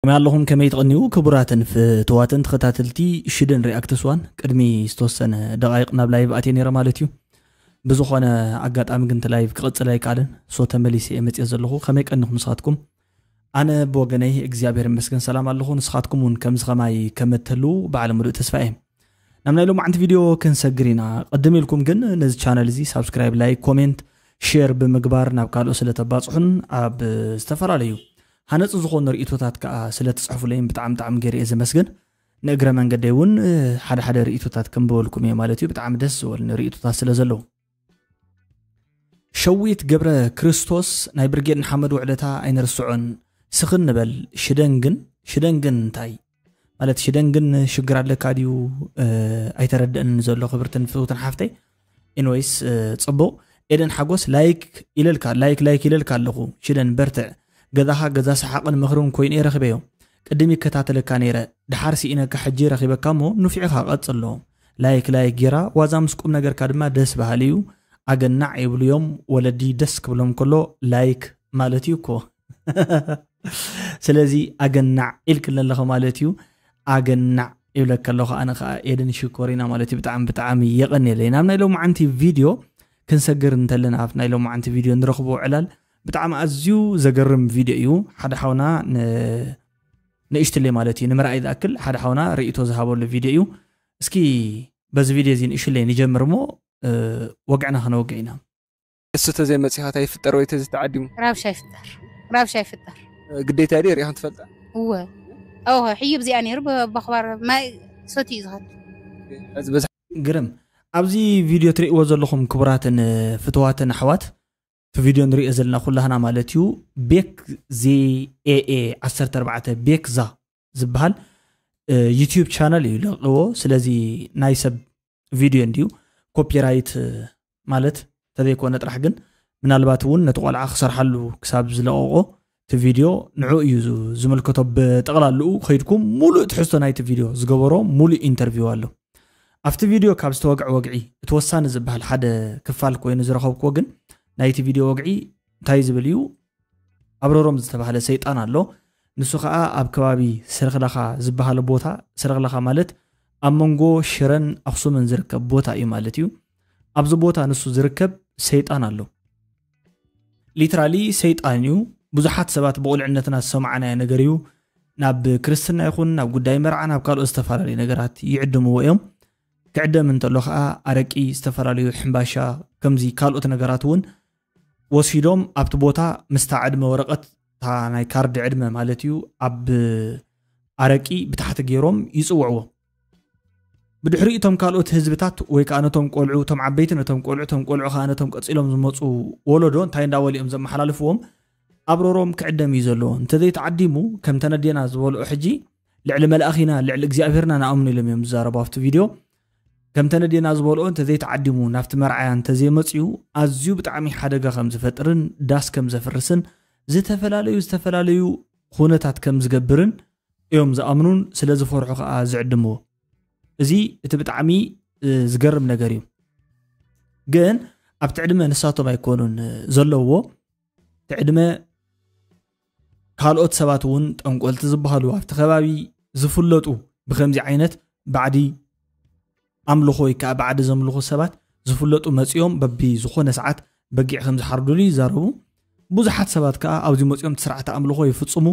ከመይ ኣለኹም? ከመይ ትቐንዩ? ክቡራትን ፍትዋትን ተኸታተልቲ ሽደን ሪኣክትስ ዋን፣ ቅድሚ ዝተወሰነ ደቓይቕ ናብ ላይቭ ኣትየ ነይረ ማለት እዩ። ብዝኾነ ኣጋጣሚ ግን እቲ ላይቭ ክቕጽል ኣይከኣልን። ሶ ተመሊሰ እየ መጽየ ዘለኹ። ከመይ ቀኒኹም ንስኻትኩም? ኣነ ብወገነይ እግዚኣብሔር ይመስገን ሰላም ኣለኹ። ንስኻትኩም እውን ከምዚ ኸማይ ከም እትህልዉ ባዕለ ምሉእ ተስፋ እየ። ናብ ናይ ሎማዓንቲ ቪድዮ ክንሰግር ኢና። ቅድም ኢልኩም ግን ነዚ ቻነል እዚ ሳብስክራይብ፣ ላይክ፣ ኮሜንት፣ ሼር ብምግባር ናብ ካልኦት ስለ ተባጽሑን ኣብ ዝተፈላለዩ ሃነጽ ዝኾኑ ርእይቶታት ከኣ ስለ ትጽሕፉለይን ብጣዕሚ ብጣዕሚ ገይረ እየ ዘመስግን። ንእግረ መንገደይ እውን ሓደ ሓደ ርእይቶታት ከንብበልኩም እየ ማለት እዩ። ብጣዕሚ ደስ ዝበሉኒ ርእይቶታት ስለ ዘለዉ። ሸዊት ገብረ ክርስቶስ ናይ ብርጌድ ንሓመድ ውዕለታ ኣይንርስዖን። ስኽን ንበል። ሽደን ግን ሽደን ግን እንታይ ማለት ሽደን ግን ሽግር ኣለካ ድዩ? ኣይተረደእን ዘሎ ክብርትን ፍትውትን ሓፍተይ። ኢንወይስ ጽቡቕ። ኤደን ሓጎስ ላይክ ኢለልካ ላይክ ላይክ ኢለልካ ኣለኹ። ሽደን በርትዕ። ገዛኻ ገዛ ሰሓቕን ምኽርን ኮይኑ እየ ረኺበዮ። ቅድም ይከታተለካ ነይረ፣ ድሓር ስኢነካ ሕጂ ረኺበካ እሞ ንፊዕኻ ቀጽሎ። ላይክ ላይክ ጌራ ዋዛ ምስ ቁም ነገርካ ድማ ደስ በሃሊ እዩ። ኣገናዕ ይብሉ እዮም ወለዲ ደስ ክብሎም ከሎ ላይክ ማለት እዩ እኮ። ስለዚ ኣገናዕ ኢልክለ ኣለኸ ማለት እዩ። ኣገናዕ ይብለካ ኣለኹ። ኣነ ከዓ ኤደን ሽኮሪና ማለት እዩ። ብጣዕሚ ብጣዕሚ የቐንየለይ። ናብ ናይ ሎማዓንቲ ቪድዮ ክንሰግር እንተለና ኣብቲ ናይ ሎማዓንቲ ቪድዮ ንረኽቦ ዕላል ብጣዕሚ ኣዝዩ ዘገርም ቪድዮ እዩ። ሓደ ሓውና ንእሽትለይ ማለት እዩ ንምርኣይ ዝኣክል ሓደ ሓውና ርእቶ ዝሃበሉ ቪድዮ እዩ። እስኪ በዚ ቪድዮ እዚ ንእሽለይ ንጀምር እሞ ወግዕና ክነወግዕ ኢና። እሱ ተዘይመፂኻ እንታይ ይፍጠር ወይ ተዝተዓዲሙ? ራብሻ ይፍጠር። ራብሻ ይፍጠር። ግዴታ ድዩ ሪኢኻ ትፈልጣ? እወ። ኦሆ፣ ሕዩብ እዚኣ ነይሩ፣ ብ-፣ ብኣኽባር ማይ ሰትዩ እዩ ዝኸድ። እዚ በዚ ግርም። ኣብዚ ቪድዮ ትርእይዎ ዘለኹም ክቡራትን ፍትዋትን ኣሕዋት፣ እቲ ቪድዮ ንሪኦ ዘለና ኩላህና ማለት እዩ፣ ቤክ ዜኤኤ ዓሰርተ ኣርባዕተ ቤክዛ ዝበሃል፣ እ፣ ዩቲዩብ ቻነል እዩ ለቂዎ። ስለዚ ናይ ሰብ ቪድዮ እንድዩ ኮፒራይት፣ እ፣ ማለት ተዘይኮነ ጥራሕ ግን ምናልባት እውን ነቲ ቆልዓ ክሰርሓሉ ክሳብ ዝለቐቆ እቲ ቪድዮ ንዑ እዩ ዝ-፣ ዝምልከቶ። ብጠቕላልኡ ከይድኩም ሙሉእ ትሕዝቶ ናይቲ ቪድዮ ዝገበሮ ሙሉእ ኢንተርቪው ኣሎ። ኣብቲ ቪድዮ ካብ ዝተወግዐ ወግዒ እቲ ወሳኒ ዝበሃል ሓደ ክፋል ኮይኑ ዝረኸብክዎ ግን ናይቲ ቪድዮ ወግዒ እንታይ ዝብል እዩ? ኣብረሮም ዝተባህለ ሰይጣን ኣሎ። ንሱ ኸዓ ኣብ ከባቢ ስርኽላኻ ዝበሃለ ቦታ፣ ስርኽላኻ ማለት ኣብ መንጎ ሽረን ኣኽሱምን ዝርከብ ቦታ እዩ ማለት እዩ። ኣብዚ ቦታ ንሱ ዝርከብ ሰይጣን ኣሎ። ሊትራሊ ሰይጣን እዩ። ብዙሓት ሰባት ብቑልዕነትና ዝሰማዕናዮ ነገር እዩ። ናብ ክርስትና ይኹን ናብ ጉዳይ መርዓ፣ ናብ ካልኦት ዝተፈላለዩ ነገራት ይዕድምዎ እዮም። ክዕደም እንተሎ ኸዓ ኣረቂ፣ ዝተፈላለዩ ሕምባሻ፣ ከምዚ ካልኦት ነገራት እውን ወሲዶም ኣብቲ ቦታ ምስታ ዕድመ ወረቐት፣ እታ ናይ ካርድ ዕድመ ማለት እዩ፣ ኣብ ኣረቂ ብታሕቲ ገይሮም ይጽውዕዎ። ብድሕሪኡ እቶም ካልኦት ህዝብታት ወይ ከኣ ነቶም ቆልዑ፣ እቶም ዓበይቲ ነቶም ቆልዑ፣ እቶም ቆልዑ ከኣ ነቶም ቀጺሎም ዝመጹ ወለዶ እንታይ እንዳበሉ እዮም ዘመሓላልፍዎም? ኣብረሮም ክዕደም እዩ ዘለዎ። እንተዘይተዓዲሙ፣ ከም ተነዴና ዝበልኦ ሕጂ፣ ልዕሊ መልኣኺና፣ ልዕሊ እግዚኣብሄርና ንኣምኑ ኢሎም እዮም ዝዛረቡ ኣብቲ ቪድዮ። ከም ተነዴና ዝበልኦ እንተዘይተዓዲሙ፣ ናብቲ መርዓያ እንተዘይመጽኡ፣ ኣዝዩ ብጣዕሚ ሓደጋ ከም ዝፈጥርን ዳስ ከም ዘፍርስን፣ ዝተፈላለዩ፣ ዝተፈላለዩ ኩነታት ከም ዝገብርን እዮም ዝኣምኑን ስለ ዝፈርሑ ከኣ ዝዕድምዎ። እዚ እቲ ብጣዕሚ፣ እ፣ ዝገርም ነገር እዩ። ግን ኣብቲ ዕድመ ንሳቶም ኣይኮኑን፣ እ፣ ዘለውዎ። እቲ ዕድመ ካልኦት ሰባት እውን ጠንቆልቲ ዝበሃሉ ኣብቲ ከባቢ ዝፍለጡ ብከምዚ ዓይነት ባዕዲ ኣምልኾ ወይ ከዓ ባዕዲ ዘምልኹ ሰባት ዝፍለጡ መፂኦም በቢ ዝኾነ ሰዓት በጊዕ ከም ዝሓርዱሉ ይዛረቡ። ብዙሓት ሰባት ከዓ ኣብዚ መፂኦም እቲ ስርዓተ ኣምልኾ ይፍፅሙ።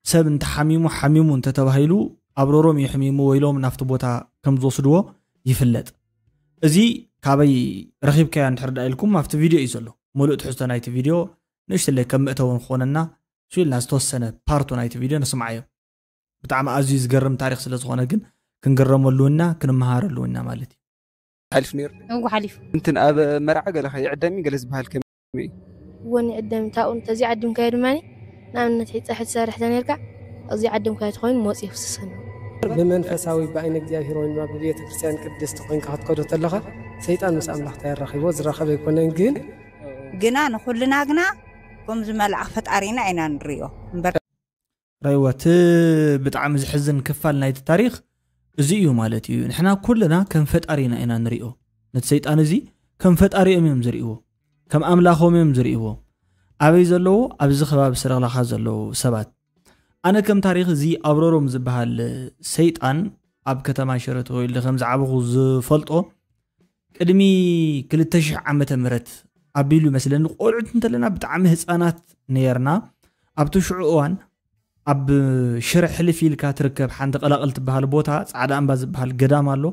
ሰብ እንተሓሚሙ፣ ሓሚሙ እንተተባሂሉ ኣብረሮም እዩ ሕሚሙ ወይ ኢሎም ናብቲ ቦታ ከም ዝወስድዎ ይፍለጥ። እዚ ካበይ ረኺብካዮ እንድሕር ደኣ ኢልኩም ኣብቲ ቪድዮ እዩ ዘሎ። ሙሉእ ትሕዝቶ ናይቲ ቪድዮ ንእሽትለይ ከም መእተዊ ንክኾነና እሱ ኢልና ዝተወሰነ ፓርቱ ናይቲ ቪድዮ ንስማዓዮ። ብጣዕሚ ኣዝዩ ዝገርም ታሪኽ ስለ ዝኾነ ግን ክንግረመሉ እና ክንመሃረሉ እና ማለት እዩ። ሓሊፉ ነይሩ። እው ሓሊፉ። እንትን ኣብ መርዓ ገለ ከይዕደም እዩ ገለ ዝበሃል ከመይ እዩ? እወ፣ ንዕደም እዩ። ታብኡ እንተዘይዓዲምካዮ ድማ ንኣብነት ሒጻ ሕትሰርሕ ተነይርካ ኣብዘይዓደምካዮ ተኾይኑ መወጽኢ ይፍስሰና። ብመንፈሳዊ ብኣይነ እግዚኣብሔር ወይ ድማ ብቤተ ክርስቲያን ቅድስቲ ኮይንካ ክትከዶ ተለኻ ሰይጣን ምስ ኣምላኽ እንታይ ኣራኺቦ ዝራኸበ ኣይኮነን ግን ግና ንኹልና ግና ከምዚ መልኣኽ ፈጣሪና ኢና ንርእዮ እምበር። ራይዋ፣ እቲ ብጣዕሚ ዝሕዝን ክፋል ናይቲ ታሪኽ እዚ እዩ ማለት እዩ። ንሕና ኩልና ከም ፈጣሪና ኢና ንሪኦ። ነቲ ሰይጣን እዚ ከም ፈጣሪኦም እዮም ዝርእይዎ። ከም ኣምላኾም እዮም ዝርእይዎ። ኣበይ ዘለዉ? ኣብዚ ከባቢ ስርኽላኻ ዘለዉ ሰባት። ኣነ ከም ታሪኽ እዚ ኣብረሮም ዝበሃል ሰይጣን ኣብ ከተማ ሽረ ተወልደ ከም ዝዓበኹ ዝፈልጦ ቅድሚ ክልተ ሽሕ ዓመተ ምህረት ኣቢሉ ይመስለኒ። ቆልዑት እንተለና ብጣዕሚ ህፃናት ነርና። ኣብቲ ሽዑ እዋን ኣብ ሽረ ሕልፍ ኢልካ ትርከብ ሓንቲ ቀላቕል ትበሃል ቦታ ፃዕዳ እምባ ዝበሃል ገዳም ኣሎ።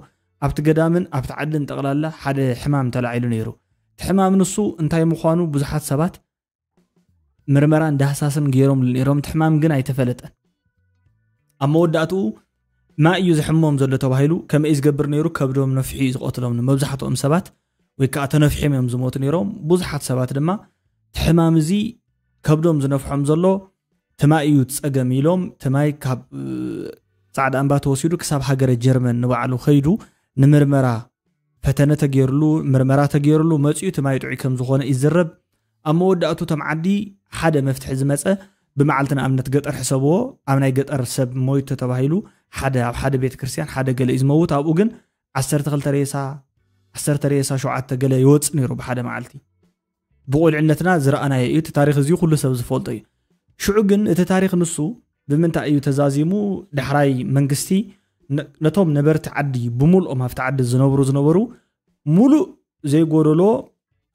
ኣብቲ ገዳምን ኣብቲ ዓድን ጠቕላላ ሓደ ሕማም ተላዒሉ ነይሩ። እቲ ሕማም ንሱ እንታይ ምዃኑ ብዙሓት ሰባት ምርመራን ዳህሳስን ገይሮምሉ ነይሮም። እቲ ሕማም ግን ኣይተፈለጠን። ኣብ መወዳእትኡ ማይ እዩ ዝሕሞም ዘሎ ተባሂሉ። ከመይ ዝገብር ነይሩ? ከብዶም ነፍሒ እዩ ዝቐትሎም። ንመብዛሕትኦም ሰባት ወይ ከዓ ተነፍሒም እዮም ዝሞቱ ነይሮም። ብዙሓት ሰባት ድማ እቲ ሕማም እዚ ከብዶም ዝነፍሖም ዘሎ ትማይ እዩ እቲ ፀገም ኢሎም ትማይ ካብ እ፣ ፃዕዳ እምባ ተወሲዱ ክሳብ ሃገረ ጀርመን ንባዕሉ ከይዱ ንምርመራ ፈተነ ተገይርሉ፣ ምርመራ ተገይርሉ መፂኡ ትማይ ጥዑይ ከም ዝኾነ ይዝረብ። ኣብ መወዳእቱ እቶም ዓዲ ሓደ መፍትሒ ዝመፀ ብመዓልቲ ንኣብነት ገጠር ሕሰብዎ። ኣብ ናይ ገጠር ሰብ ሞይቱ ተባሂሉ ሓደ ኣብ ሓደ ቤተ ክርስቲያን ሓደ ገለ እዩ ዝመውት። ኣብኡ ግን ዓሰርተ ክልተ ሬሳ ዓሰርተ ሬሳ ሸውዓተ ገለ ይወፅእ ነይሩ ብሓደ መዓልቲ። ብቆልዕነትና ዝረኣናዮ እዩ። እቲ ታሪኽ እዚ ኩሉ ሰብ ዝፈልጦ እዩ። ሽዑ ግን እቲ ታሪኽ ንሱ ብምንታይ እዩ ተዛዚሙ? ዳሕራይ መንግስቲ ነ- ነቶም ነበርቲ ዓዲ ብምልኦም ኣብቲ ዓዲ ዝነብሩ ዝነበሩ ሙሉእ ዘይጎደሎ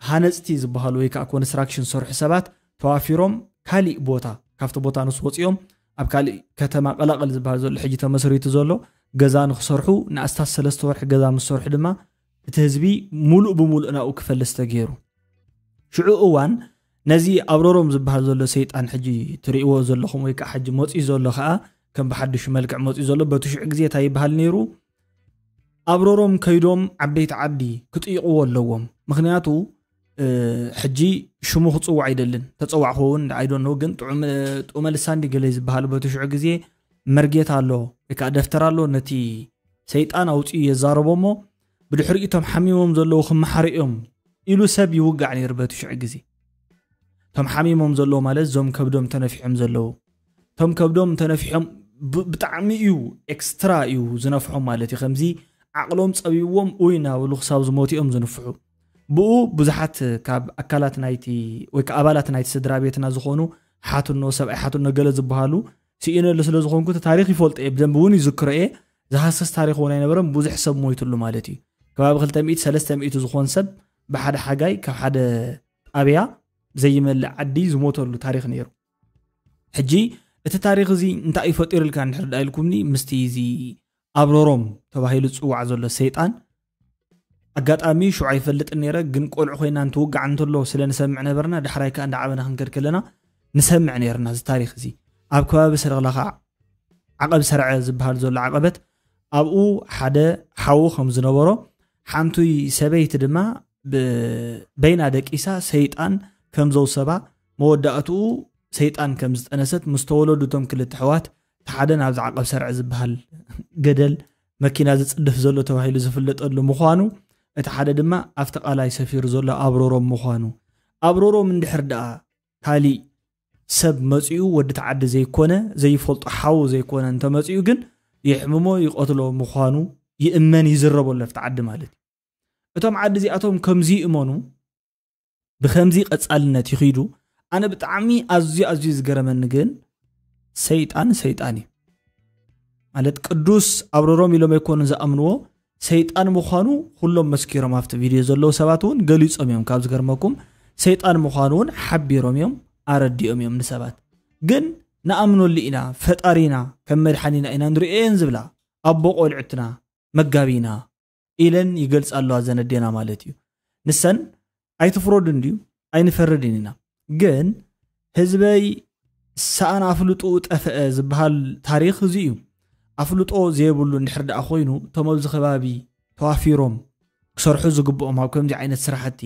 ሃነፅቲ ዝበሃሉ ወይ ከዓ ኮንስትራክሽን ዝሰርሑ ሰባት ተዋፊሮም ካሊእ ቦታ ካብቲ ቦታ ንሱ ወፂኦም ኣብ ካሊእ ከተማ ቀላቐል ዝበሃል ዘሎ ሕጂ ተመስሪቱ ዘሎ ገዛ ንክሰርሑ ንኣስታት ሰለስተ ወርሒ ገዛ ምስ ሰርሑ ድማ እቲ ህዝቢ ሙሉእ ብሙሉእ ናብኡ ክፈልስ ተገይሩ። ሽዑ እዋን ነዚ ኣብረሮም ዝበሃል ዘሎ ሰይጣን ሕጂ ትርእይዎ ዘለኹም ወይ ከዓ ሕጂ መፂኡ ዘሎ ከዓ ከም ብሓድሽ መልክዕ መፂኡ ዘሎ በቲ ሽዑ ግዜ እንታይ ይበሃል ነይሩ? ኣብረሮም ከይዶም ዓበይቲ ዓዲ ክጥይቕዎ ኣለዎም። ምክንያቱ እ፣ ሕጂ ሽሙ ክፅዋዕ ኣይደልን። ተፀዋዕኹ እውን I don't know፣ ግን ጥዑም ጥዑመ ልሳን ድዩ ገለ ዝበሃል በቲ ሽዑ ግዜ መርጌታ ኣሎ ወይ ከዓ ደፍተር ኣሎ ነቲ ሰይጣን ኣውፅኡ የዛረቦ እሞ ብድሕሪኡ እቶም ሓሚሞም ዘለዉ ክመሓሩ እዮም ኢሉ ሰብ ይውጋዕ ነይሩ በቲ ሽዑ ግዜ። እቶም ሓሚሞም ዘለዉ ማለት እዞም ከብዶም ተነፊሖም ዘለዉ እቶም ከብዶም ተነፊሖም ብ- ብጣዕሚ እዩ ኤክስትራ እዩ ዝነፍሖም ማለት እዩ። ከምዚ ዓቕሎም ፀቢብዎም ኡይ እናበሉ ክሳብ ዝሞቱ እዮም ዝንፍሑ። ብኡ ብዙሓት ካብ ኣካላት ናይቲ ወይ ከዓ ኣባላት ናይቲ ስድራ ቤትና ዝኾኑ ሓትኖ ሰብኣይ ሓትኖ ገለ ዝበሃሉ ስኢነሉ ስለ ዝኾንኩ እቲ ታሪኽ ይፈልጦ እየ፣ ብደንቢ እውን ይዝክሮ እየ። ዝሃስስ ታሪኽ እውን ኣይነበረን። ብዙሕ ሰብ ሞይትሉ ማለት እዩ። ከባቢ ክልተ ሚእቲ ሰለስተ ሚእቲ ዝኾን ሰብ ብሓደ ሓጋይ ካብ ሓደ ጣብያ ዘይመልእ ዓዲ ዝሞተሉ ታሪኽ ነይሩ። ሕጂ እቲ ታሪኽ እዚ እንታይ እዩ ፈጢሩልካ እንድሕር ደኣ ኢልኩምኒ ምስቲ እዚ ኣብረሮም ተባሂሉ ዝፅዋዕ ዘሎ ሰይጣን ኣጋጣሚ ሽዑ ኣይፈልጥን ነይረ፣ ግን ቆልዑ ኮይና እንትውጋዕ እንተሎ ስለ ንሰምዕ ነበርና። ዳሕራይ ከዓ እንዳዓበና ክንከድ ከለና ንሰምዕ ነይርና እዚ ታሪኽ እዚ። ኣብ ከባቢ ሰረቕላ ከዓ ዓቐብ ሰርዐ ዝበሃል ዘሎ ዓቐበት ኣብኡ ሓደ ሓዉ ከም ዝነበሮ ሓንቱይ ሰበይቲ ድማ ብ- በይና ደቂሳ ሰይጣን ከም ዘውሰባ መወዳእትኡ ሰይጣን ከም ዝጠነሰት ምስ ተወለዱ እቶም ክልተ ኣሕዋት እቲ ሓደ ናብዚ ዓቐብ ሰርዐ ዝበሃል ገደል መኪና ዝፅድፍ ዘሎ ተባሂሉ ዝፍለጠሉ ምዃኑ እቲ ሓደ ድማ ኣብቲ ቃላይ ሰፊሩ ዘሎ ኣብረሮም ምዃኑ ኣብረሮም እንድሕር ደኣ ካሊእ ሰብ መፂኡ ወዲ ተዓዲ ዘይኮነ ዘይፈልጦ ሓዉ ዘይኮነ እንተመፂኡ ግን ይሕምሞ ይቐትሎ ምዃኑ ይእመን ይዝረበሉ ኣብቲ ዓዲ ማለት እዩ። እቶም ዓዲ እዚኣቶም ከምዚ ይእመኑ ብከምዚ ቀፃልነት ይኽይዱ። ኣነ ብጣዕሚ ኣዝዩ ኣዝዩ ዝገረመኒ ግን ሰይጣን ሰይጣን እዩ ማለት ቅዱስ ኣብረሮም ኢሎም ኣይኮኑ ዝኣምንዎ ሰይጣን ምዃኑ ኩሎም መስኪሮም ኣብቲ ቪድዮ ዘለዉ ሰባት እውን ገሊፆም እዮም። ካብ ዝገርመኩም ሰይጣን ምዃኑ እውን ሓቢሮም እዮም ኣረዲኦም እዮም ንሰባት። ግን ንኣምነሉ ኢና ፈጣሪና ከም መድሓኒና ኢና ንርእየን ዝብላ ኣቦ ቆልዕትና መጋቢና ኢለን ይገልፃ ኣለዋ ዘን ኣዴና ማለት እዩ። ንሰን ኣይትፍረዱ እንድዩ ኣይንፈርድን ኢና። ግን ህዝበይ ሰኣን ኣፍልጥኡ ጠፍአ ዝበሃል ታሪኽ እዚ እዩ። ኣፍልጦ ዘየብሉ እንድሕር ደኣ ኮይኑ እቶም ኣብዚ ከባቢ ተዋፊሮም ክሰርሑ ዝግብኦም ኣብ ከምዚ ዓይነት ስራሕቲ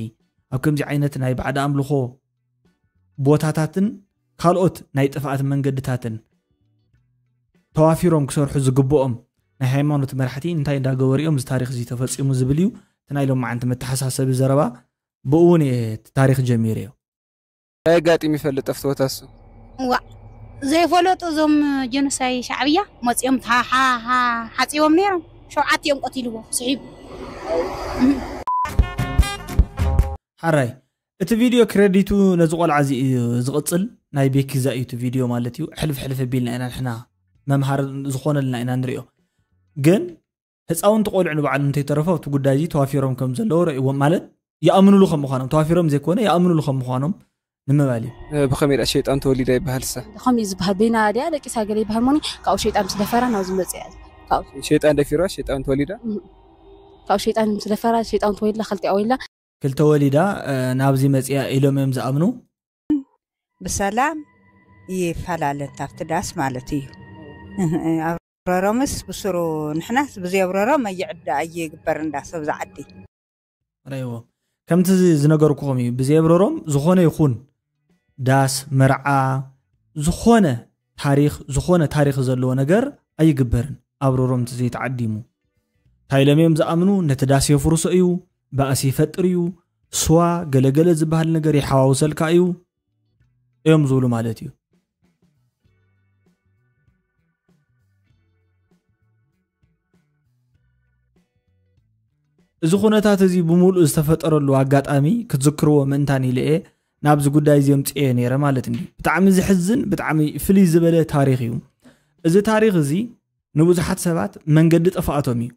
ኣብ ከምዚ ዓይነት ናይ ባዕዲ ኣምልኾ ቦታታትን ካልኦት ናይ ጥፍኣት መንገድታትን ተዋፊሮም ክሰርሑ ዝግብኦም ናይ ሃይማኖት መራሕቲ እንታይ እንዳገበሩ እዮም እዚ ታሪኽ እዚ ተፈፂሙ ዝብል እዩ እቲ ናይ ሎማዓንቲ መተሓሳሰቢ ዘረባ። ብኡ እውን እየ እቲ ታሪኽ ጀሚረዮ። ኣየጋጢም ይፈልጥ ጠፍትወታሱ ዋ ዘይፈለጡ እዞም ጀኖሳይ ሻዕብያ መፂኦም ሓፂቦም ነይሮም ሸውዓቲኦም ቀቲልዎ ስሒቡ ሓራይ እቲ ቪድዮ ክረዲቱ ነዚ ቆልዓ እዚ እዩ ዝቕፅል። ናይ ቤኪ ዛኢቱ ቪድዮ ማለት እዩ። ሕልፍ ሕልፍ ቢልና ኢና ንሕና መምሃር ዝኾነልና ኢና ንሪኦ። ግን ህፃውንቲ ቆልዑ ንባዕሉ እንተይተረፈ ኣብቲ ጉዳይ እዚ ተዋፊሮም ከም ዘለዉ ረእይዎም ማለት ይኣምኑሉ ከም ምዃኖም፣ ተዋፊሮም ዘይኮነ ይኣምኑሉ ከም ምዃኖም ንምባል እዩ። ብኸመይ ደኣ ሸይጣን ተወሊዳ ይበሃል ሳ? ከምኡ እዩ ዝበሃል። በይና ድያ ደቂሳ ገለ ይበሃል ሞኒ፣ ካብኡ ሸይጣን ምስ ደፈራ ናብዚ መፅያ። ካብኡ ሸይጣን ደፊራ ሸይጣን ተወሊዳ? እም። ካብኡ ሸይጣን ምስ ደፈራ ሸይጣን ተወሊዳ፣ ክልቲኣ ወሊዳ። ክልተ ወሊዳ ናብዚ መፅያ ኢሎም እዮም ዝኣምኑ። ብሰላም ይፈላለን ታብቲ ዳስ ማለት እዩ። ኣብረሮምስ ብስሩ ንሕናስ ብዘይ ኣብረሮም ኣይዕዳ ኣይግበር እንዳ ሰብ ዝዓዲ። ረይዎ ከምቲ ዝነገርኩኹም እዩ። ብዘይ ኣብረሮም ዝኾነ ይኹን ዳስ፣ መርዓ፣ ዝኾነ ታሪኽ፣ ዝኾነ ታሪኽ ዘለዎ ነገር ኣይግበርን ኣብረሮም እንተዘይተዓዲሙ። እንታይ ኢሎም እዮም ዝኣምኑ? ነቲ ዳስ የፍርሶ እዩ፣ ባእሲ ይፈጥር እዩ፣ ስዋ ገለገለ ዝበሃል ነገር ይሓዋውሰልካ እዩ እዮም ዝብሉ ማለት እዩ። እዚ ኩነታት እዚ ብምሉእ ዝተፈጠረሉ ኣጋጣሚ ክትዝክርዎ ምእንታን ኢለ እየ ናብዚ ጉዳይ እዚ ኣምፅኤዮ ነይረ ማለት እንዲ። ብጣዕሚ ዝሕዝን ብጣዕሚ ፍልይ ዝበለ ታሪኽ እዩ። እዚ ታሪኽ እዚ ንብዙሓት ሰባት መንገዲ ጥፍኣቶም እዩ።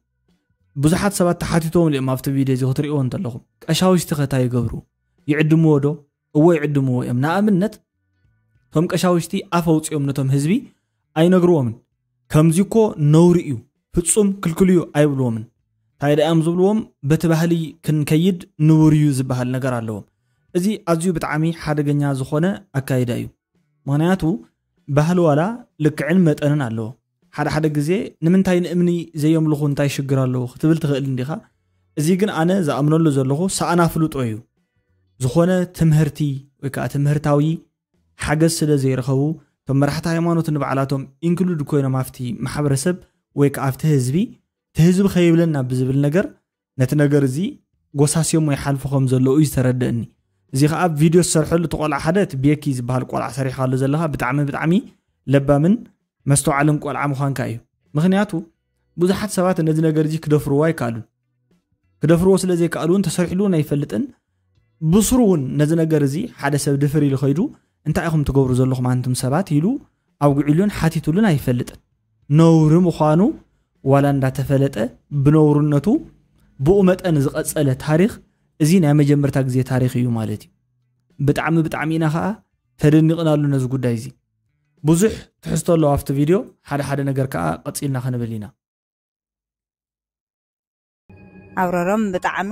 ብዙሓት ሰባት ተሓቲቶም እዮም ኣብቲ ቪድዮ እዚ ክትሪእዎ እንተለኹም ቀሻውሽቲ ከ እንታይ ይገብሩ? ይዕድምዎ ዶ? እዎ ይዕድምዎ እዮም። ንኣብነት እቶም ቀሻውሽቲ ኣፍ ኣውፂኦም ነቶም ህዝቢ ኣይነግርዎምን። ከምዚ እኮ ነውሪ እዩ፣ ፍፁም ክልክል እዩ ኣይብልዎምን። እንታይ ደኣ እዮም ዝብልዎም? በቲ ባህሊ ክንከይድ ንቡር እዩ ዝበሃል ነገር ኣለዎም። እዚ ኣዝዩ ብጣዕሚ ሓደገኛ ዝኾነ ኣካይዳ እዩ። ምኽንያቱ ባህሊ ዋላ ልክዕን መጠንን ኣለዎ። ሓደ ሓደ ግዜ ንምንታይ ንእምኒ ዘየምልኹ እንታይ ሽግር ኣለዎ ክትብል ትኽእል እንዲኻ። እዚ ግን ኣነ ዝኣምነሉ ዘለኹ ሰኣን ኣፍልጦ እዩ። ዝኾነ ትምህርቲ ወይ ከዓ ትምህርታዊ ሓገዝ ስለ ዘይረኸቡ እቶም መራሕቲ ሃይማኖት ንባዕላቶም ኢንክሉድ ኮይኖም ኣብቲ ማሕበረሰብ ወይ ከዓ ኣብቲ ህዝቢ እቲ ህዝቢ ከይብለና ብዝብል ነገር ነቲ ነገር እዚ ጎሳስዮሞ ይሓልፉ ከም ዘለዉ እዩ ዝተረደእኒ። እዚ ከዓ ቪድዮ ዝሰርሐሉ እቲ ቆልዓ ሓደ እቲ ቤኪ ዝበሃል ቆልዓ ሰሪሕካሉ ዘለኻ ብጣዕሚ ብጣዕሚ ለባምን መስተውዓልን ቆልዓ ምዃንካ እዩ። ምኽንያቱ ብዙሓት ሰባት ነዚ ነገር እዚ ክደፍርዎ ኣይከኣሉን። ክደፍርዎ ስለ ዘይከኣሉ እውን ተሰሪሕሉ እውን ኣይፈልጥን። ብስሩ እውን ነዚ ነገር እዚ ሓደ ሰብ ድፍር ኢሉ ከይዱ እንታይ ኢኹም ትገብሩ ዘለኹም ኣንቱም ሰባት ኢሉ ኣውግዒሉን ሓቲቱሉን ኣይፈልጥን። ነውሪ ምዃኑ ዋላ እንዳተፈለጠ ብነውርነቱ ብኡ መጠን ዝቐጸለ ታሪኽ እዚ ናይ መጀመርታ ግዜ ታሪኽ እዩ ማለት እዩ። ብጣዕሚ ብጣዕሚ ኢና ከዓ ተደኒቕናሉ ነዚ ጉዳይ እዚ። ብዙሕ ትሕዝቶ ኣለዎ ኣብቲ ቪድዮ፣ ሓደ ሓደ ነገር ከዓ ቀጺልና ክንብል ኢና። ኣብረሮም ብጣዕሚ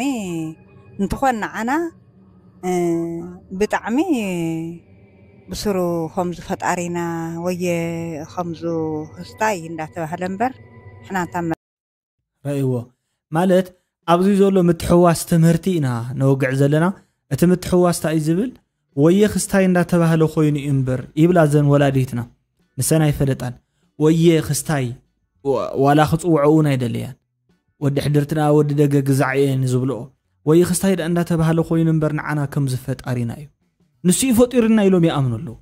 እንትኾን ንዓና እ፣ ብጣዕሚ ብስሩ ከምዚ ፈጣሪና ወየ ከምዚ ክስታይ እንዳተባህለ እምበር ንሕና እንታ ረእይዎ ማለት ኣብዚ ዘሎ ምትሕዋስ ትምህርቲ ኢና ነወግዕ ዘለና። እቲ ምትሕዋስ እንታይ እዩ ዝብል? ወየ ክስታይ እንዳተባህለ ኮይኑ እዩ እምበር ይብላ እዘን ወላዲትና። ንሰን ኣይፈለጣን። ወየ ክስታይ ዋ- ዋላ ክፅውዐ እውን ኣይደለያን። ወዲ ሕድርትና ወዲ ደገ ግዛዕ እየን ዝብልኦ ወይ ክስታይ ደኣ እንዳተባህለ ኮይኑ እምበር ንዓና ከም ዝፈጣሪና እዩ። ንሱ እዩ ፈጢሩና ኢሎም ይኣምኑ ኣለዉ።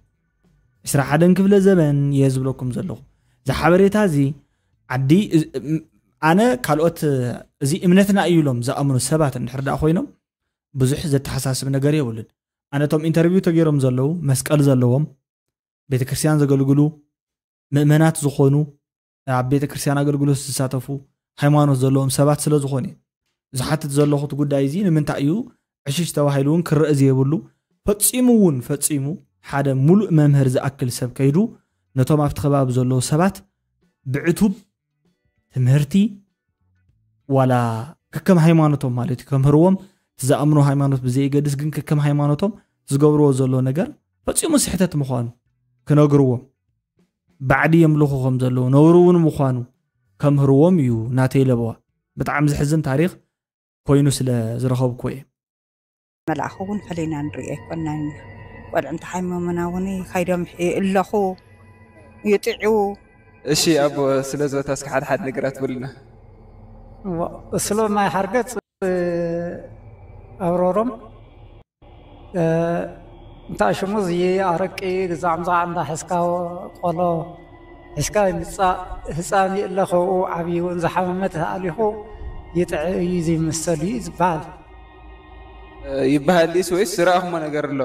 ዕስራ ሓደን ክፍለ ዘመን እየ ዝብለኩም ዘለኹ። እዚ ሓበሬታ እዚ ዓዲ እ- ም- ኣነ ካልኦት እዚ እምነትና እዩ ኢሎም ዝኣምኑ ሰባት እንድሕር ደኣ ኮይኖም ብዙሕ ዘተሓሳስብ ነገር የብሉን። ኣነ እቶም ኢንተርቪው ተገይሮም ዘለዉ መስቀል ዘለዎም ቤተክርስትያን ዘገልግሉ ምእመናት ዝኾኑ ኣብ ቤተክርስትያን ኣገልግሎት ዝሳተፉ ሃይማኖት ዘለዎም ሰባት ስለ ዝኾኑ እዮም። ዝሓትት ዘለኹ እቲ ጉዳይ እዚ ንምንታይ እዩ ዕሽሽ ተባሂሉ እውን ክረአ ዘይብሉ ፈጺሙ እውን ፈጺሙ ሓደ ሙሉእ መምህር ዝኣክል ሰብ ከይዱ ነቶም ኣብቲ ከባቢ ዘለዉ ሰባት ብዕቱብ ትምህርቲ ዋላ ከከም ሃይማኖቶም ማለት እዩ ከምህርዎም እቲ ዝኣምኖ ሃይማኖት ብዘይገድስ ግን ከከም ሃይማኖቶም ዝገብርዎ ዘሎ ነገር ፈጺሙ ስሕተት ምዃኑ ክነግርዎም ባዕዲ የምልኹ ከም ዘለዉ ነውሪ እውን ምዃኑ ከምህርዎም እዩ ናተይ ለበዋ። ብጣዕሚ ዝሕዝን ታሪኽ ኮይኑ ስለ ዝረኸብኩ እየ። መልኣኹ እውን ፈሊና ንሪኦ ኣይኮናን ኢና። ቆልዑ እንተሓሚሞምና እውን ከይዶም ይእለኹ ይጥዕዉ። እሺ ኣቦ ስለዚ በታ እስኪ ሓደ ሓደ ነገራት በሉና። እዋ፣ ስለ ማይ ሓርገፅ ኣብረሮም እንታይ ሽሙ እዚ ኣረቂ ግዛዕ ምዛዕ እንዳ ሕዝካ ቆሎ ሕዝካ ይምፃእ ህፃን ይእለ ከብኡ ዓብዪ እውን ዝሓመመ ተኣሊኹ ይጥዒ እዩ ዝምሰል እዩ ዝበሃል። ይበሃል ድስ ወይስ ዝረኣኹሞ ነገር ኣሎ?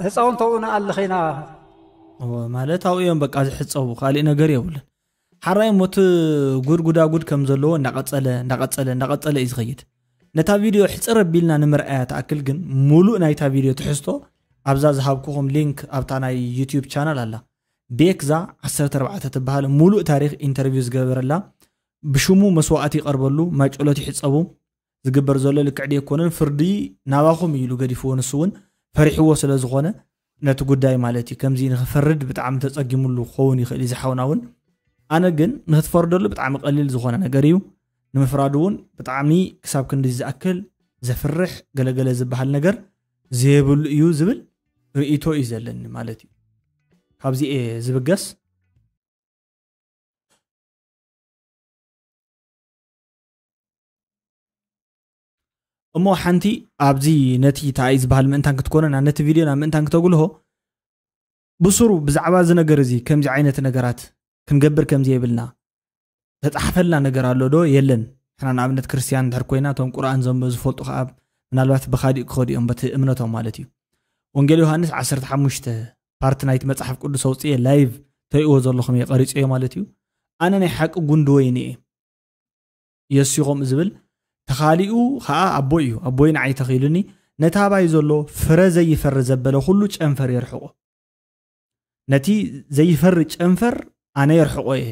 ህፃውንቲ ኣብኡ ንኣልኽ ኢና ማለት ኣብኡ እዮም በቃ ዝሕፀቡ፣ ካሊእ ነገር የብሉን። ሓራይ ሞት ጉድ ጉዳጉድ ከም ዘለዎ እንዳቀፀለ እንዳቀፀለ እንዳቀፀለ እዩ ዝኸይድ። ነታ ቪድዮ ሕፅር ኣቢልና ንምርኣያ ትኣክል ግን፣ ሙሉእ ናይታ ቪድዮ ትሕዝቶ ኣብዛ ዝሃብኩኹም ሊንክ ኣብታ ናይ ዩቲዩብ ቻናል ኣላ። ቤክዛ ዓሰርተ ኣርባዕተ ትበሃል ሙሉእ ታሪክ ኢንተርቪው ዝገበረላ፣ ብሽሙ መስዋዕቲ ይቐርበሉ፣ ማይ ጨሎት ይሕፀቡ፣ ዝግበር ዘሎ ልክዕ ድየኮነን፣ ፍርዲ ናባኹም እዩ ኢሉ ገዲፍዎ። ንሱ እውን ፈሪሕዎ ስለ ዝኾነ ነቲ ጉዳይ ማለት እዩ፣ ከምዚ ንክፈርድ ብጣዕሚ ተፀጊሙሉ ክኸውን ይኽእል እዩ ዝሓውና እውን። ኣነ ግን ንክትፈርደሉ ብጣዕሚ ቀሊል ዝኾነ ነገር እዩ። ንምፍራዱ እውን ብጣዕሚ ክሳብ ክንዲ ዝኣክል ዘፍርሕ ገለገለ ዝበሃል ነገር ዘየብሉ እዩ ዝብል ርእይቶ እዩ ዘለኒ ማለት እዩ። ካብዚ እየ ዝብገስ። እሞ ሓንቲ ኣብዚ ነቲ ታኣይ ዝበሃል ምእንታን ክትኮነና፣ ነቲ ቪድዮና ምእንታን ክተጉልሆ፣ ብሱሩ ብዛዕባ እዚ ነገር እዚ፣ ከምዚ ዓይነት ነገራት ክንገብር ከምዚ የብልና፣ ተጻሕፈልና ነገር ኣሎ ዶ የለን? ንሕና ንኣብነት ክርስትያን እንድሕር ኮይና፣ እቶም ቁርኣን ዘንበ ዝፈልጡ ከኣ ምናልባት ብኻሊእ ክኸዱ እዮም፣ በቲ እምነቶም ማለት እዩ። ወንጌል ዮሃንስ ዓሰርተ ሓሙሽተ ፓርቲ ናይቲ መጽሓፍ ቅዱስ ኣውጽኤ ላይቭ ተርእይዎ ዘለኹም እየ ቀሪጸዮ ማለት እዩ። ኣነ ናይ ሓቂ ጉንዲ ወይኒ እየ። የሱ ከምኡ ዝብል ተኻሊኡ ኸኣ ኣቦይ እዩ። ኣቦይ ንዓይ ተኺሉኒ፣ ነቲ ኣባይ ዘሎ ፍረ ዘይፈሪ ዘበለ ኩሉ ጨንፈር የርሕቆ። ነቲ ዘይፈሪ ጨንፈር ኣነ የርሕቆ እየ።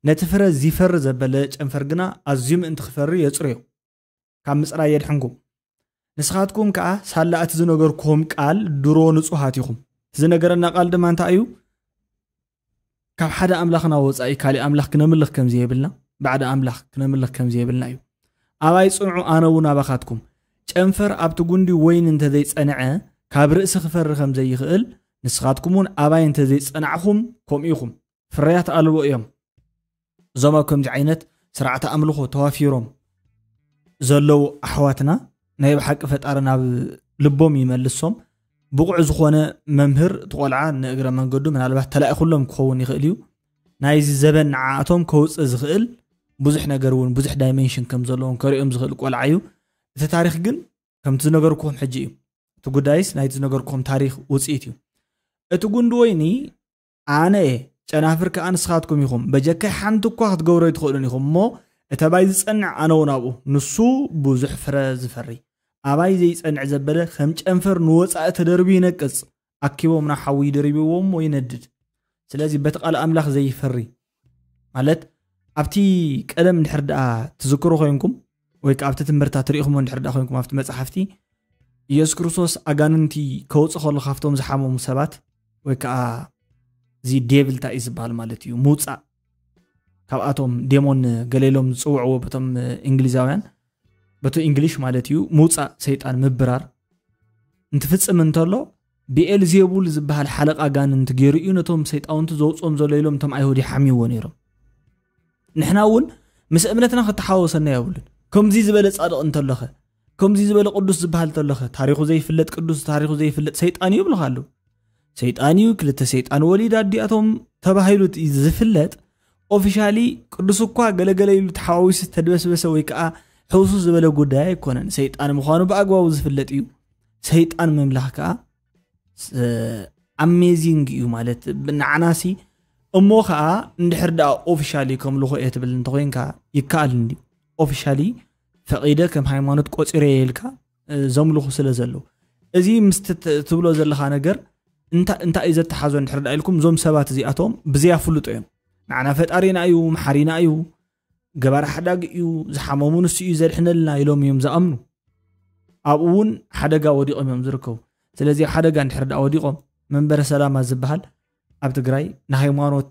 ነቲ ፍረ ዚፈሪ ዘበለ ጨንፈር ግና ኣዝዩ ምእንቲ ክፈሪ የጽርዮ። ካብ ምጽራይ የድሕንኩም። ንስኻትኩም ከኣ ሳላ እቲ ዝነገርኩኹም ቃል ድሮ ንጹሃት ኢኹም። እቲ ዝነገረና ቃል ድማ እንታይ እዩ? ካብ ሓደ ኣምላኽና ወጻኢ ካሊእ ኣምላኽ ክነምልኽ ከም ዘየብልና፣ ባዕዲ ኣምላኽ ክነምልኽ ከም ዘየብልና እዩ። ኣባይ ጽንዑ፣ ኣነ እውን ኣባኻትኩም። ጨንፈር ኣብቲ ጉንዲ ወይኒ እንተ ዘይጸንዐ፣ ካብ ርእሲ ክፈሪ ከም ዘይኽእል፣ ንስኻትኩም እውን ኣባይ እንተ ዘይጸናዕኹም ከምኡ ኢኹም። ፍርያት ኣልቦ እዮም። እዞም ኣብ ከምዚ ዓይነት ስርዓተ ኣምልኾ ተዋፊሮም ዘለዉ ኣሕዋትና፣ ናይ ብሓቂ ፈጣሪ ናብ ልቦም ይመልሶም። ብቑዕ ዝኾነ መምህር፣ እቲ ቆልዓ ንእግረ መንገዱ ምናልባት ተላኢኹሎም ክኸውን ይኽእል እዩ። ናይዚ ዘበን ንዓኣቶም ከውፅእ ዝኽእል ብዙሕ ነገር እውን፣ ብዙሕ ዳይሜንሽን ከም ዘለዎም ከርእዮም ዝኽእል ቆልዓ እዩ። እቲ ታሪኽ ግን ከምቲ ዝነገርኩኹም ሕጂ እዩ። እቲ ጉዳይስ ናይቲ ዝነገርኩኹም ታሪኽ ውፅኢት እዩ። እቲ ጉንዲ ወይኒ ኣነ እየ፣ ጨናፍር ከኣ ንስኻትኩም ኢኹም። በጀካይ ሓንቲ እኳ ክትገብሮ ኣይትኽእሉን ኢኹም እሞ፣ እቲ ኣባይ ዝጸንዕ ኣነ እውን ኣብኡ፣ ንሱ ብዙሕ ፍረ ዝፈሪ። ኣባይ ዘይጸንዕ ዘበለ ከም ጨንፈር ንወጻኢ ተደርብዩ ይነቅጽ። ኣኪቦም ናብ ሓዊ ይደርብዎም እሞ ይነድድ። ስለዚ በቲ ቃል ኣምላኽ ዘይፈሪ፣ ማለት ኣብቲ ቀደም እንድሕር ደኣ ትዝክሩ ኮይንኩም፣ ወይ ከኣ ኣብቲ ትምህርታ ትሪኢኹሞ እንድሕር ደኣ ኮይንኩም ኣብቲ መጽሓፍቲ፣ ኢየሱስ ክርስቶስ ኣጋንንቲ ከውጽእ ከሎ ካብቶም ዝሓመሙ ሰባት፣ ወይ ከኣ እዚ ዴቪል እንታይ እዩ ዝበሃል ማለት እዩ፣ ምውጻእ፣ ካብኣቶም ዴሞን ገለ ኢሎም ዝጽውዕዎ በቶም እንግሊዛውያን፣ በቲ እንግሊሽ ማለት እዩ፣ ምውጻእ ሰይጣን ምብራር እንትፍጽም እንተሎ፣ ብኤልዜቡል ዝበሃል ሓለቃ ኣጋንንቲ ገይሩ እዩ ነቶም ሰይጣውንቲ ዘውጽኦም ዘሎ ኢሎም እቶም ኣይሁድ ይሓምይዎ ነይሮም። ንሕና እውን ምስ እምነትና ክተሓወሰና የብሉን። ከምዚ ዝበለ ጻድቕ እንተሎኸ፣ ከምዚ ዝበለ ቅዱስ ዝበሃል እንተሎኸ፣ ታሪኹ ዘይፍለጥ ቅዱስ፣ ታሪኹ ዘይፍለጥ ሰይጣን እዩ ይብሉኻ ኣለዉ። ሰይጣን እዩ፣ ክልተ ሰይጣን ወሊድ ኣዲኣቶም ተባሂሉ እቲ ዝፍለጥ፣ ኦፊሻሊ ቅዱስ እኳ ገለገለ ኢሉ ተሓዋዊሱ ዝተድበስበሰ ወይ ከኣ ሕውሱ ዝበለ ጉዳይ ኣይኮነን። ሰይጣን ምዃኑ ብኣግባቡ ዝፍለጥ እዩ። ሰይጣን ምምላኽ ከኣ ስ-፣ ኣሜዚንግ እዩ ማለት ንዓናሲ። እሞ ከኣ እንድሕር ደኣ ኦፊሻሊ ከምልኾ እየ ትብል እንተኾይንካ ይከኣል እንዲ። ኦፊሻሊ ፈቒደ ከም ሃይማኖት ቆጺረ እየ ኢልካ፣ እ፣ ዘምልኹ ስለ ዘለዉ። እዚ ምስ ት-፣ ት-፣ ትብሎ ዘለኻ ነገር እንታ-፣ እንታይ እዩ ዘተሓዞ እንድሕር ደኣ ኢልኩም፣ እዞም ሰባት እዚኣቶም ብዘይ ኣፍልጦ እዮም። ንዓና ፈጣሪና እዩ፣ መሓሪና እዩ፣ ገባሪ ሓዳግ እዩ፣ ዝሓመሙ ንሱ እዩ ዘድሕነልና ኢሎም እዮም ዝኣምኑ። ኣብኡ እውን ሓደጋ ወዲቖም እዮም ዝርከቡ። ስለዚ ኣብ ሓደጋ እንድሕር ደኣ ወዲቖም፣ መንበረ ሰላማ ዝበሃል ኣብ ትግራይ ንሃይማኖት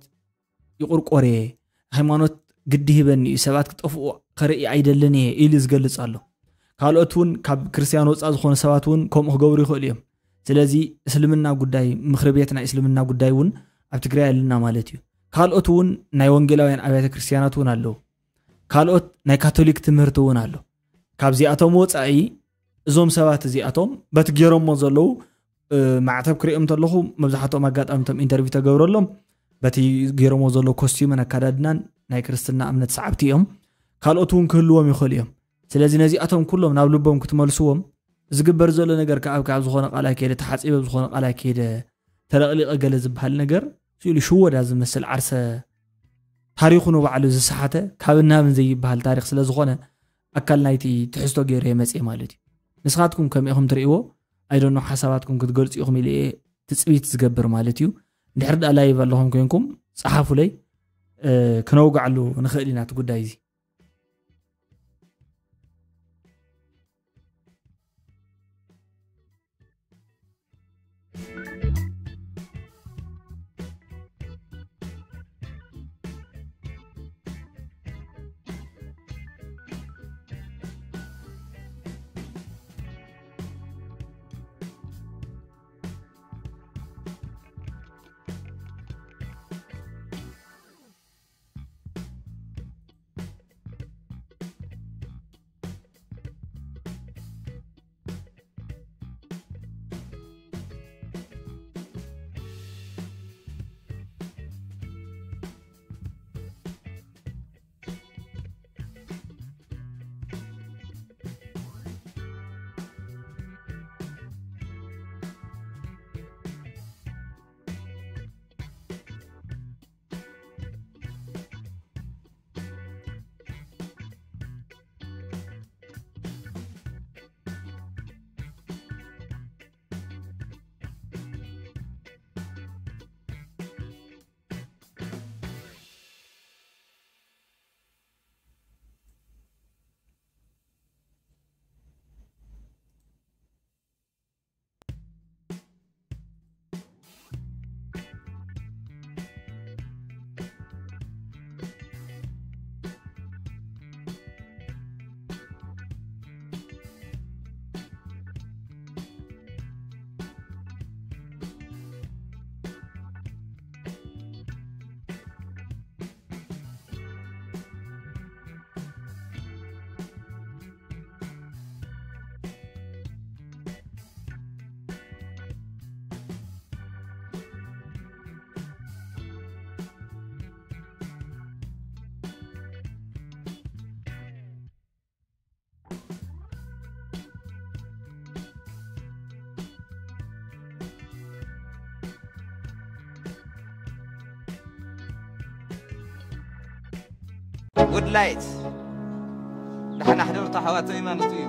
ይቑርቆር እየ፣ ሃይማኖት ግዲ ሂበኒ እዩ፣ ሰባት ክጠፍኡ ክርኢ ኣይደልን እየ ኢሉ ዝገልጽ ኣሎ። ካልኦት እውን ካብ ክርስትያን ወፃእ ዝኾኑ ሰባት እውን ከምኡ ክገብሩ ይኽእሉ እዮም። ስለዚ እስልምና ጉዳይ፣ ምኽሪ ቤት ናይ እስልምና ጉዳይ እውን ኣብ ትግራይ ኣለና ማለት እዩ። ካልኦት እውን ናይ ወንጌላውያን ኣብያተ ክርስትያናት እውን ኣለዉ። ካልኦት ናይ ካቶሊክ ትምህርቲ እውን ኣሎ። ካብዚኣቶም ወፃኢ እዞም ሰባት እዚኣቶም በቲ ገይሮሞ ዘለዉ፣ እ፣ ማዕተብ ክሪኦም እንተለኹ መብዛሕትኦም ኣጋጣሚ እቶም ኢንተርቪው ተገብረሎም በቲ ገይሮሞ ዘለዉ ኮስቲምን ኣካዳድናን ናይ ክርስትና እምነት ሰዓብቲ እዮም። ካልኦት እውን ክህልዎም ይኽእሉ እዮም። ስለዚ ነዚኣቶም ኩሎም ናብ ልቦም ክትመልስዎም ዝግበር ዘሎ ነገር ከኣ ካብ ዝኾነ ቃል ኣይከይደ፣ ተሓጺበ ኣብ ዝኾነ ቃል ኣይከይደ፣ ተለቕሊቐ ገለ ዝበሃል ነገር ስኢሉ ሽወዳ ዝመስል ዓርሰ ታሪኹ ንባዕሉ ዝሰሓተ ካብ ናብን ዘይበሃል ታሪኽ ስለ ዝኾነ ኣካል ናይቲ ትሕዝቶ ገይረ የመፅእ ማለት እዩ። ንስኻትኩም ከመይ ኢኹም ትርእይዎ? ኣይደኖ ሓሳባትኩም ክትገልፁ ኢኹም ኢለ እየ ትፅቢት ዝገብር ማለት እዩ። እንድሕር ዳ ላይቭ ኣለኹም ኮይንኩም ፀሓፉለይ፣ ክነውግዓሉ ንኽእል ኢና እቲ ጉዳይ እዚ። Good light. ደሓን ኣሕደሩ ኣሕዋተይ ማለት እዩ።